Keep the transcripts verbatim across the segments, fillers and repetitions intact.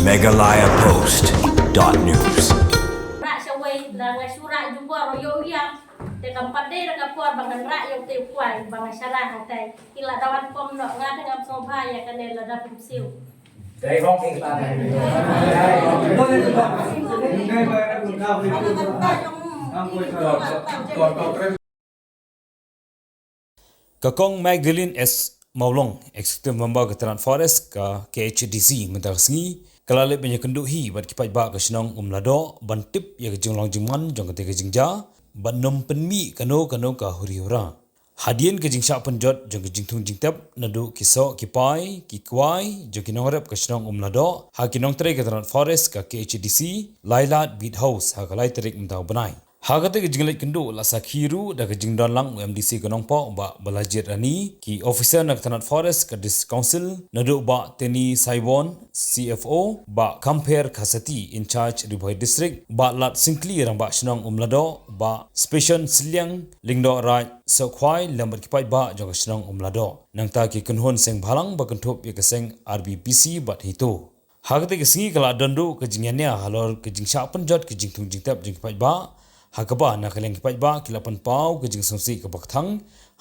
Meghalaya Post dot news. Rah shawei la nga shu rah jubor ïa u ïa. Te kam pat dei da ka por ba ngan rah ïa u te u kwai ba nga sha rah hatai. Ki la dawan pom noh nga te ngam sngewbha ïa kane la da pum siu. Dei hok ing ta. Ka Kong Magdalene S Mawlong, Executive Member ka Tnat Forest ka K H A D C, mynta ka sngi ka la leit ban ïakynduh hi bad ki paidbah ka shnong Umladoh ban tip ïa ka jinglong jingman jong kata ka jingjia bad nym pynmih kano kano ka huri hura. Hadien ka jingshah pynjot jong ka jingthung jingtep naduh ki soh ki pai ki kwai jong ki nongrep ka shnong Umladoh ha ki nongtrei ka Tnat Forest ka K H A D C, la ïalad bit haus ha ka lai tarik mynta u bnai. Ha kata ka jingleit kynduh la sakhi ruh da ka jingdon lang u M D C ka Nongpoh Bah Balajied Rani, ki officer na ka Tnat Forest ka District Council naduh Bah Teni Saiwon, C F O, Bah Kampher Khasati, in charge Ri Bhoi District, Bah Lat Syngkli, Rangbah Shnong Umladoh, Bah Special Sliang, Lyngdoh Raj Sohkhwai lem bad ki paidbah jong ka shnong Umladoh. Nangta ki kynhun seng bhalang ba kynthup ïa ka seng R B P C bad HITO. Ha kata ka sngi ka la don ruh ka jingïania halor ka jingshah pynjot ka jingthung jingtep jong ki paidbah, ha kaba na ka liang ki paidbah ki la pynpaw ka jingsngewsih kaba kthang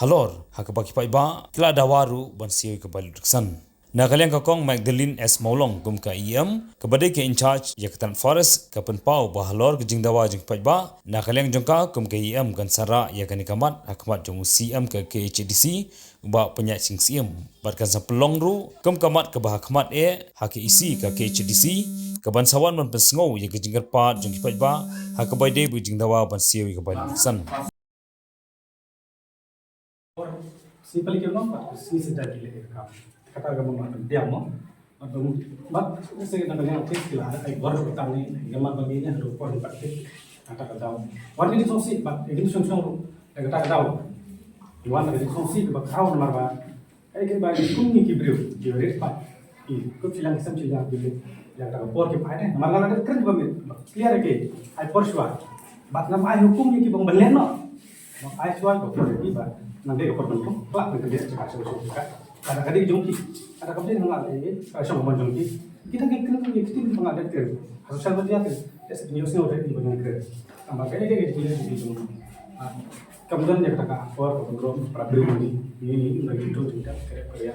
halor ha kaba ki paidbah ki la dawa ruh ban siew ïa ka by-election. Na ka liang ka Kong Magdalene S Mawlong kum ka E M kaba dei ka in charge ïa ka Tnat Forest ka pynpaw ba halor ka jingdawa jong ki paidbah, na ka liang jong ka kum ka E M kan sa rah ïa kane ka mat ha khmat jong u C M ka K H A D C, Bah Pynïaid Sing Syiem, bad kan sa pynlong ruh kum ka mat kaba ha khmat eh ha ka E C ka K H A D C, kaban sa wan ban pynsngew ïa ka jingkyrpad jong ki paidbah ha kaba ïadei bad ka jingdawa ban siew ïa ka by-election. Sngi palik ïa u nong pat sngi sdang ki leh ïa ka kam. Kata ka mama pyndiang mo. Mat mat se na ka liang office ki la ai bor ka tang ni ïa mat ba ngi ïa ruh por pat ki. Kata ka daw. Wan ki sngewsih pat ki sngewsih ruh. Kata ka daw. Wan ki sngewsih ba khraw namar ba ai ki ba kum ngi ki briew ki rit pat. Ki kup chilang ki sem chilang ki rit. Ïa kata ka por ki phai ne namar nga la dep kren ba mit. Clear ki ai por shuwa. Bad ngam ai hukum ïa ki ba ong ban len noh. Ngam ai shuwa ka por ïa ki ba nang dei ka por ban pynklap ban kyndiah jaka shuwa shuwa jaka. Kata ka dei jong ki. Kata ka dei nang la dei ka shong ka mon jong ki. Kita ki kren ki kren ba nga dei kren. Ha social media kren. Ïa sa ki news ne utai ki ba nang kren. Tang ba ka dei ka dei ki jong ki. Kam don ïa kata ka por ka bro para briew ni ni ni na ki to jingkyrkhu.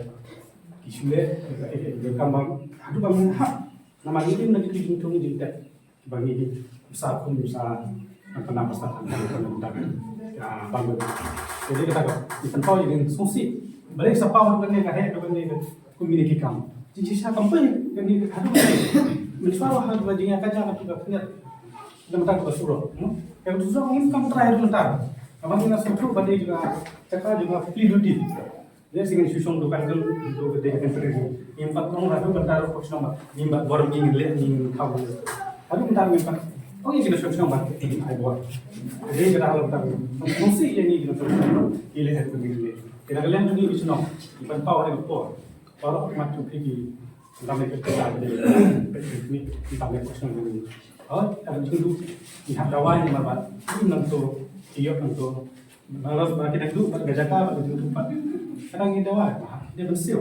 Ki shu leh ka dei ka kam ba haduh ba mynta. Namar ngi im na ki jingthung jingtep. Ba ngi sa kum sa na pynah pynah na pynah pynah. Ya, bang. Jadi kata ka, ngi pynpaw ïa ngi sngewsih. Balei sa paw haduh kane ka heh haduh kane ka kum kine ki kam. Jingshai kam pyn kane ka haduh kane. Mynshuwa haduh ka jingïakajia haduh ka khyndiat. Namar ka surok. Ka surok ngim kam trai haduh mynta. Namar ngi na sngewthuh ba dei jaka jaka jaka pli duty. Ïa, sing shu shong dukan tu, tu ke dei kan pergi. Ngim pat ong haduh mynta ruh ko shnong ba. Ngim pat bor ngim leh ngim kham. Haduh mynta ngim pat. Ong ïa kine shong shong ba. Ai bor. Dei kata haduh mynta. Ngim sih ïa ngi kine shong shong. Ngi leh haduh ngi leh. Kine ka leng tu ngi shnong. Ngim pat pau haduh por. Por mat tu ki. Ngam leh kerja dei. Ngam leh ko shnong ngi. Oh, haduh tu. Ngi hap dawai ngi mat. Ngim nang tu. Ïoh nang tu. Maros ba ki dang duh bad ka jaka bad ka jingtupat. Kadang ngi dawa ba dei ban siew.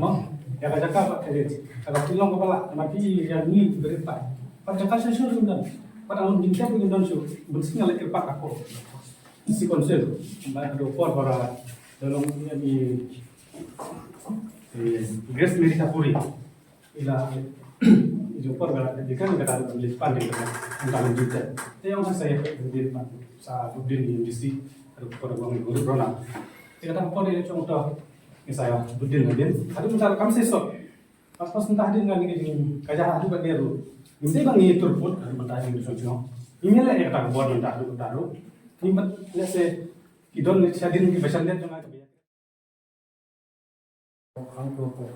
Mo, ïa ka jaka bad ka dei. Ka dei long kaba lah, namar ki ïa ngi ki beri pat. Bad jaka sha sha sha dan. Bad ang jingkep ngi don shu. Ban singal lek pat ka ko. Si konsel. Ba ka do por para dalam ïa ni, eh, Grace Mary Thakuri. Ila jong por ga di kan ga dan li pan di kan ga dan di kan. Te ong sa ya di pan sa budin di di si ru por ga ngi ru rona. Te ga dan por di chong to ni sa ya budin di. Adu mentar kam se so. Pas pas mentah din kan ni ka ja adu ba deru. Ni se bang ni turput adu mentah di chong chong. Ni le ya ta bor mentah adu mentah adu. Ni mat le se ki don ni sa din ki basan dia jong ai. Hangto ko.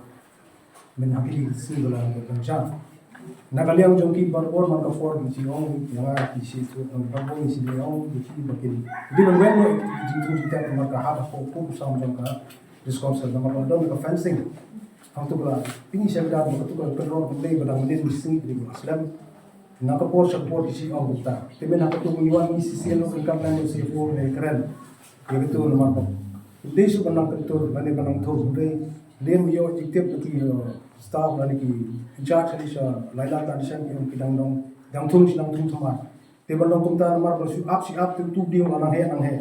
Min haki si bala ko pynjah. Na ka liang jong ki bar bor man ka por ki si ong, ya ki si tu man ka por ki si ong, ki si ba kin. Di ban wen ki jingthung jingtep man ka hat ko ko sam jong ka. Discourse na man ka don ka fencing. Hangto bala pini sa da ko tu ka pynrong pynlei ba dang min sing di ba slem. Na ka por sha ka por ki si ong kumta. Te mynta ka tu ngi wan ngi si si ong ka plan ngi si por ne kren. Ïa ka tu namar ba dei shu ban nang kyntur ban ne ban nang thur dei. Dei ïoh jingtip na ki, eh, staff lane ki in charge lane sha Lailat Plantation ki ong ki dang dang dang thung shi dang thung thymmai. Te ban long kumta namar ba shu ap shi ap te tu ding la nang heh nang heh.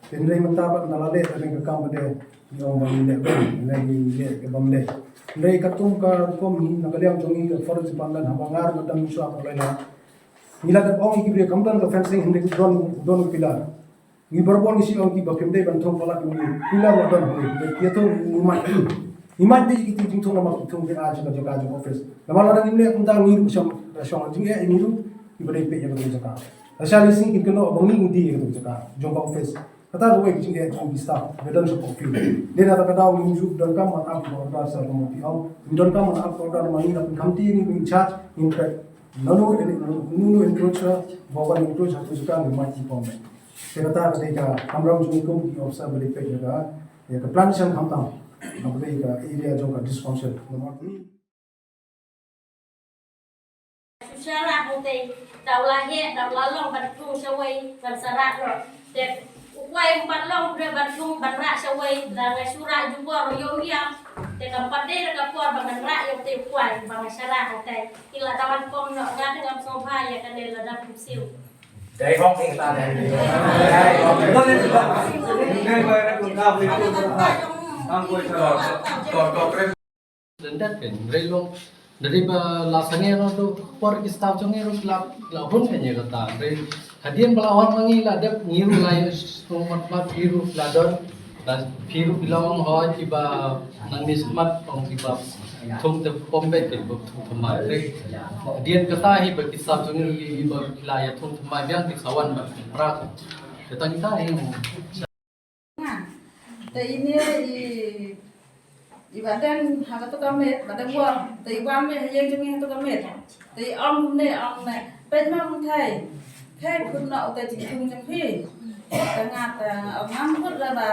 Te hynrei mynta pat nda la leh ka dang ka kam ba dei, ngi ong ba ngi leh ba ngi leh ka bam dei. Hynrei katkum ka rukom ngi na ka liang jong ngi ka forest department haba ngar nga dang shu ap Lailat. Ngi la dep ong ki briew kam don ka fencing hynrei don don pillar. Ngi barabor ngi shu ong ki ba phim dei ban thung palat ngi pillar la don hynrei ki thung ngi mait. Ngi mait dei ki jingthung namar ki thung ki ai sha ka jaka jong office. Namar la dang ngi leh kumta ngi ruh shong shong jingeh ngi ruh ki ba dei peit ïa ka jaka. Lashai lashai ki kynnoh ba ngi ngi dei ïa ka jaka jong ka office. Kata ruh ki jingeh jong ki staff ba don sha ka office. Dei na kata ka daw ngi ju donkam ban ap ka order sa ka mati ong. Ngi donkam ban ap ka order namar ngi la pynkham ti ngi in charge ngi peit. Nanu nanu encroach ba wan encroach ha ka jaka ngi mait ki pom. Te kata ka dei ka kamram jong ngi kum ki officer ba dei peit ïa ka, ïa ka plantation khamtam. Ka dei ka area jong ka district council. Namar Shu sharah hangtei, da u la heh, da u la long ban thung shawei ban sharah noh. Te u kwai um pat long pyrshah ban thung ban rah shawei, da nga shu rah jubor ïa u ïam. Te kam pat dei da ka por ba ngan rah ïa utei u kwai ba nga sharah hangtei. Ki la da wan pom noh, nga te ngam sngewbha ïa kane lada phi siew. Dei hok ïa kata dei. Lyndet kan, hynrei long, da dei ba la sangeh noh tu, por ki staff jong ngi ruh la, la hun kan ïa kata. Hynrei hadien ba la wan ma ngi la dep ngi ruh la ïa sngewmat mat ngi ruh la don. La phi ruh phi la ong hoi kiba nangne smat ong kiba thung te pom beit kiba thung thymmai. Hynrei hadien kata hi ba ki staff jong ngi ruh kiba la ïa thung thymmai biang ki sa wan bad ki pra. Te tang kita hi. Te ine i, i Bahdeng ha kato ka met, Bahdeng Wor, te i wan me ha ïing jong ngi ha kato ka met. Te i ong ne, ong ne, peit ma ong thei. Thei khun na u te jingthung jong phi. Te nga te ong ngam khut la ba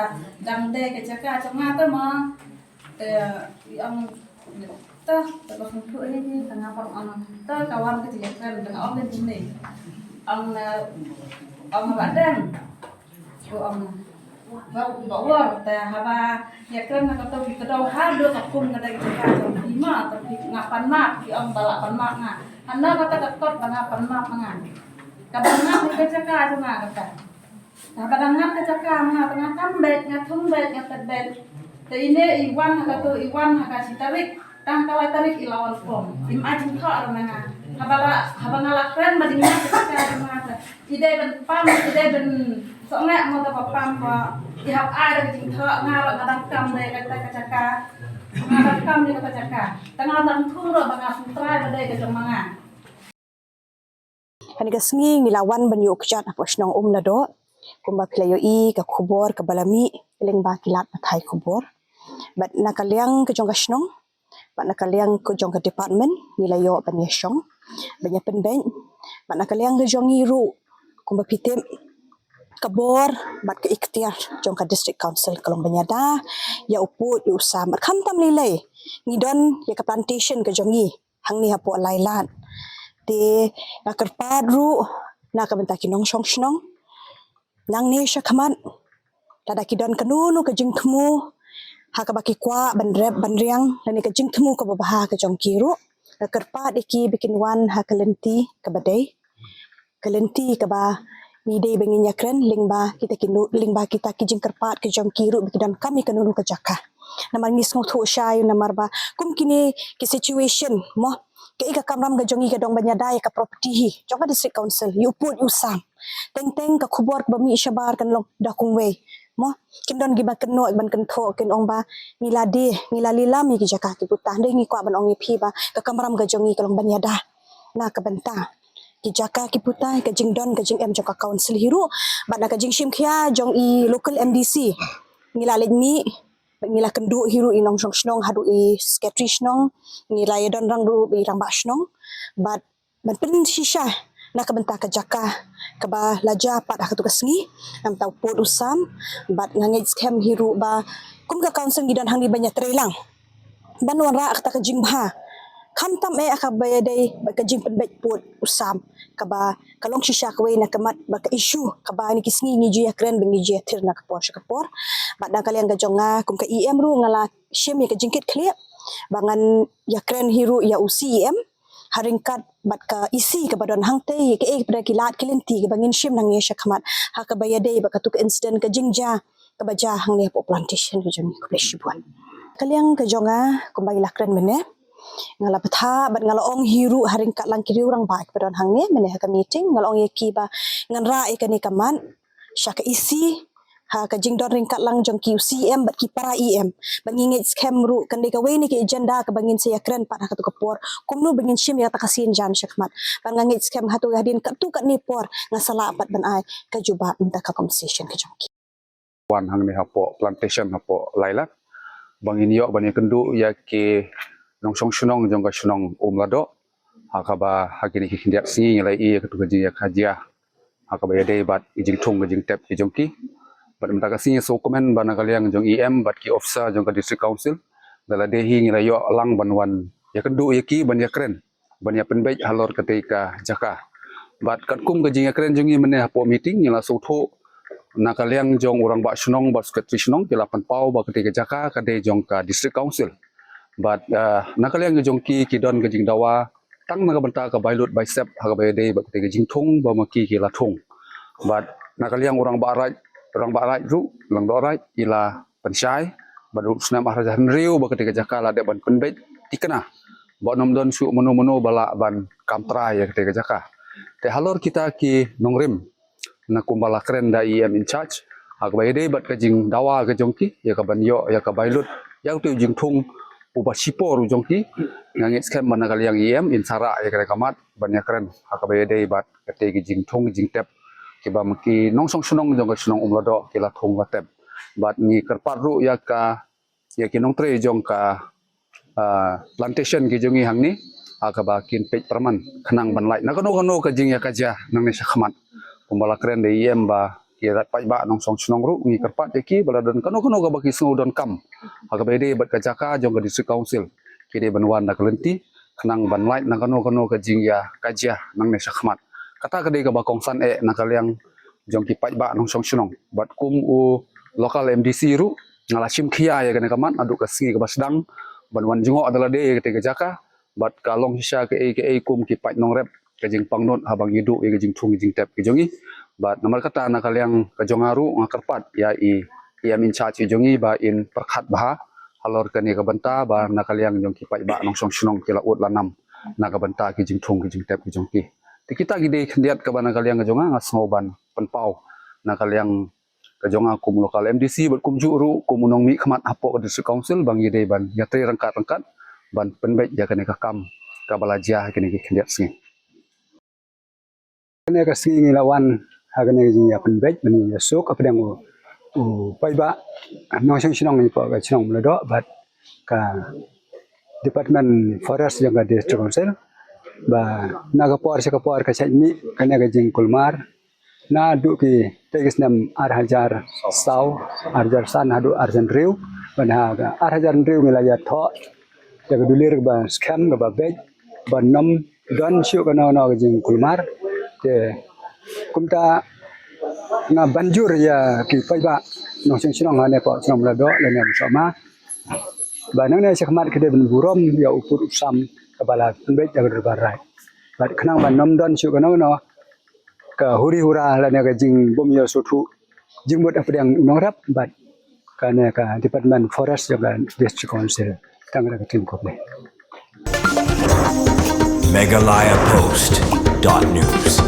dang dei ka jaka jong nga te ma. Te i ong Te, te ba kham phuh hi hi, te nga pang ong, te ka wan ka jingkren, te nga ong ka jingkren. Ong, eh, ong ba dang. Ko ong, ba, ba wor, te haba ïa kren na kato ki kdew ha, do ka kum ka dang jaka jong ki ma, te ki nga pan map, ki ong ba la pan map nga. Hana kata ka kot ba nga pan map nga. Ka dang nga ka jaka jong nga kata. Haba dang ngat ka jaka ma nga, te nga kam beit, nga thung beit, nga tet beit. Te ine i wan ha kato, i wan ha ka shi tarik. Tang ka lai tarik i la wan pom. Im ai jingthoh ruh na nga. Haba la, haba nga la kren ba dang ngat ka jaka ma nga te. I dei ban pam, i dei ban sngewbha mo te ba pam ba i hap ai da ka jingthoh, nga ruh nga dang kam dei kata ka jaka. Nga dang kam dei kata ka jaka. Te nga dang thung ruh ba nga sngewthuh ba dei ka jong ma nga. Kane ka sngi ngi la wan ban ïoh kjat hapoh shnong Umnadoh. Kumba phi la ïohi ka khubor kaba la mih lyngba ki lad pathai khubor. Bad na ka liang ka jong ka shnong, bad na ka liang ka jong ka department ngi la ïoh ban ïa shong, ban ïa pynbeit. Bad na ka liang ka jong ngi ruh kumba phi tip ka bor bad ka iktiar jong ka district council ka long ban ïada ïa u pud ïa u sam. Bad khamtam lei lei ngi don ïa ka plantation ka jong ngi hangne hapoh Lailat. Te nga kyrpad ruh na ka bynta ki nongshong shnong nangne shakhmat, lada ki don kano kano ka jingthmu ha kaba ki kwah ban rep ban riang lane ka jingthmu kaba bha ka jong ki ruh, nga kyrpad ïa ki ba kin wan ha ka lynti kaba dei, ka lynti kaba ngi dei ba ngin ïa kren lyngba kita ki nu-, lyngba kita ki jingkyrpad ka jong ki ruh ba ki donkam ïa kano kano ka jaka. Namar ngi sngewthuh shai namar ba kum kine ki situation mo, kaei ka kamram ka jong ngi ka dang ban ïada ïa ka property hi jong ka district council, ïa u pud ïa u sam. Teng teng ka khubor kaba mih shabar kan long da kumwei mo. Kin don kiba kynnoh ban kynthoh kin ong ba ngi la die, ngi la lilam ïa ki jaka ki puta. Hynrei ngi kwah ban ong ïa phi ba ka kamram ka jong ngi ka long ban ïada na ka bynta ki jaka ki puta, ka jingdon ka jingem jong ka council hi ruh bad na ka jingshim khia jong i local M D C. Ngi la leit mih, ngi la kynduh hi ruh i nongshong shnong haduh i secretary shnong, ngi la ïa don rang ruh i rangbah shnong bad ban pynshisha na ka bynta ka jaka kaba la jia pat ha katu ka sngi, na ka bynta u pud u sam. Bad nga ngeit skhem hi ruh ba kum ka council ngi don hangne ban ïatreilang ban wanrah kata ka jingbha, khamtam eh kaba ïadei bad ka jingpynbeit pud u sam kaba ka long shisha kawei na ka mat bad ka issue kaba ha kine ki sngi ngi ju ïakren bad ngi ju ïathir na ka por sha ka por. Bad na ka liang ka jong nga kum ka E M ruh nga la shim ïa ka jingkitkhlieh ba ngan ïakren hi ruh ïa u C E M ha ryngkat bad ka E C kaba don hangtei, ïa kaei kaba ki lad ki lynti kaba ngin shim nangne sha khmat ha kaba ïadei bad katu ka incident ka jingjia kaba jia hangne hapoh plantation ka jong ngi. Khublei shibun. Ka liang ka jong nga kumba i la kren mynne, nga la bthah bad nga la ong hi ruh ha ryngkat lang ki riew rangbah kiba don hangne mynne ha ka meeting, nga la ong ïa ki ba ngan rah ïa kane ka mat sha ka E C ha ka jingdon ryngkat lang jong ki C E M bad ki para E M. Bad ngi ngeit skhem ruh kan dei kawei na ki agenda kaba ngin sa ïakren pat ha katu ka por, kumno ba ngin shim ïa kata ka sienjan sha khmat. Bad nga ngeit skhem hatu hadien katto katne por nga sa lah pat ban ai ka jubab mynta ka compensation ka jong ki. Wan hangne hapoh plantation hapoh Lailat ba ngin ïoh ban ïakynduh ïa ki nongshong shnong jong ka shnong Umladoh. Ha kaba ha kine ki khyndiat sngi ngi la ïohi ïa katu ka jingïakajia ha kaba ïadei bad i jingthung ka jingtep ki jong ki. Bad mynta ka sngi sngewkmen ba na ka liang jong E M bad ki officer jong ka District Council da lade hi ngi la ïoh lang ban wan ïakynduh ïa ki ban ïakren ban ïapynbeit halor katei ka jaka. Bad katkum ka jingïakren jong ngi mynne hapoh meeting ngi la sngewthuh na ka liang jong u rangbah shnong bad secretary shnong ki la pynpaw ba katei ka jaka ka dei jong ka District Council. Bad, ah, na ka liang jong ki ki don ka jingdawa tang na ka bynta ka bai lut bai sep ha kaba ïadei bad katei ka jingthung ba ma ki ki la thung. Bad na ka liang u rangbah raij, u rangbah raij ruh, u rangbah raij i la pynshai bad ruh snem ar hajar hynriew ba katei ka jaka la dep ban pynbeit thikna ba ym don shuh mano mano ba lah ban kam trai ïa katei ka jaka. Te halor kita ki nongrim na kumba la kren da E M in charge ha kaba ïadei bad ka jingdawa ka jong ki ïa ka ban ïoh ïa ka bai lut ïa utei u jingthung uba shipor u jong ki. Nga ngeit skhem ba na ka liang E M in sa rah ïa kane ka mat ban ïakren ha kaba ïadei bad katei ki jingthung ki jingtep kiba ma ki nongshong shnong jong ka shnong Umladoh ki la thung la tep. Bad ngi kyrpad ruh ïa ka ïa ki nongtrei jong ka, ah, plantation ki jong ngi hangne ha kaba kin peit pyrman khnang ban lait na kano kano ka jingïakajia nangne sha khmat. Kumba la kren da E M ba ki rat paidbah nongshong shnong ruh ngi kyrpad ïa ki ba la don kano kano kaba ki sngew donkam ha kaba ïadei bad ka jaka jong ka District Council ki dei ban wan da ka lynti khnang ban lait na kano kano ka jingïakajia nangne sha khmat. Kata ka dei kaba kongsan eh na ka liang jong ki paidbah nongshong shnong. Bad kum u local M D C ruh nga la shim khia ïa kane ka mat naduh ka sngi kaba sdang ban wan jngoh da lade ïa katei ka jaka. Bad ka long shisha kaei kaei kum ki paid nongrep ka jingpangnud haba ngi duh ïa ka jingthung ka jingtep ka jong ngi. Bad namar kata na ka liang ka jong nga ruh nga kyrpad ïa i E M in charge jong ngi ba in pyrkhat bha halor kane ka bynta ba na ka liang jong ki paidbah nongshong shnong ki la ud la nam na ka bynta ki jingthung ki jingtep ki jong ki. Te kita ki dei khyndiat kaba na ka liang ka jong nga nga sngew ban pynpaw na ka liang ka jong nga kum local M D C bad kumjuh ruh kum u nongmihkhmat hapoh ka District Council ba ngi dei ban ïatrei ryngkat ryngkat ban pynbeit ïa kane ka kam kaba la jia ha kine ki khyndiat sngi. Kane ka sngi ngi la wan ha kane ka jingïapynbeit ban ïasuk hapdeng u, u paidbah nongshong shnong hapoh ka shnong Umladoh bad ka Department Forest jong ka District Council ba na ka por sha ka por ka shait mih kane ka jingkulmar naduh kitei ki snem ar hajar saw, ar hajar san haduh ar hajar hynriew. Bad ha ka ar hajar hynriew ngi la ïathoh ïa ka dulir kaba skhem kaba beit ba ym don shuh kano kano ka jingkulmar. Te kumta nga ban jur ïa ki paidbah nongshong shnong hangne hapoh shnong Umladoh lane Umshohma ba nangne sha khmat ki dei ban burom ïa u pud u sam kaba la pynbeit da ka dorbar raij. Bad khnang ba ym don shuh kano kano ka huri hura lane ka jingbym ïasngewthuh jingmut hapdeng u nongrep bad kane ka Department Forest jong ka District Council. Tang kata ka ktien, khublei. Meghalaya Post dot news.